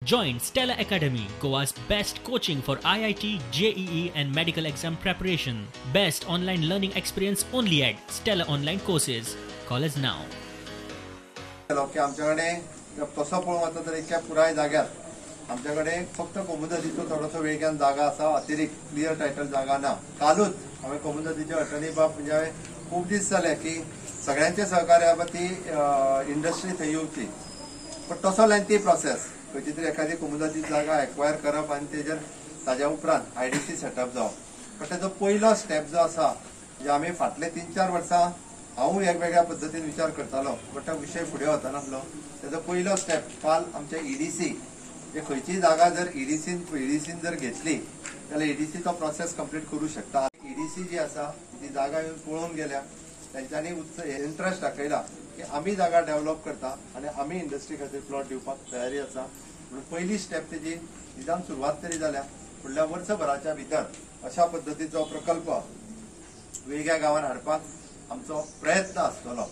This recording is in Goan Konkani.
Join Stella Academy, Goa's best coaching for IIT, JEE, and medical exam preparation. Best online learning experience only at Stella Online Courses. Call us now. की आमच्याकडे तसो पळोवंक वता तर इतक्या पुराय जाग्यार आमच्या कडेन फक्त कोमुनिदादीचो थोडोसो वेळग्यान जागा आसा, अतिरिक्त क्लियर टायटल जागा ना. कालूच हांवें कोमुनिदादीचे अटर्नी बाब, म्हणजे हांवें खूब दीस जाले की सगळ्यांचे सहकार्या ती इंडस्ट्री थंय येवची, पण तसो लेंथी प्रोसेस. खंयची तरी एखादी कोमुनिदादी जागा एक्वायर करप आनी तेजेर ताज्या उपरांत आयडीसी सेटअप जावप. पण तेजो पयलो स्टेप जो आसा, म्हणजे आमी फाटले 3-4 वर्सां हांव वेगवेगळ्या पद्दतीन विचार करतालो, बट तो विशय फुडें वचनासलो. तेजो पयलो स्टेप काल आमच्या ईडीसी, जे खंयचीय जागा जर ईडीसीन जर घेतली जाल्यार ईडीसी तो प्रोसेस कंप्लीट करूं शकता. ईडीसी जी आसा ती जागा येवन पळोवन गेल्या, तेंच्यांनी इंट्रस्ट दाखयला की आमी जागा डेव्हलप करता आनी आमी इंडस्ट्री खातीर प्लॉट दिवपाक तयारी आसा. म्हणून पयली स्टेप तेजी निदान सुरवात तरी जाल्या. फुडल्या वर्सभराच्या भितर अशा पद्दतीचो प्रकल्प वेगळ्या गांवान हाडपाक आमचो प्रयत्न आसतलो.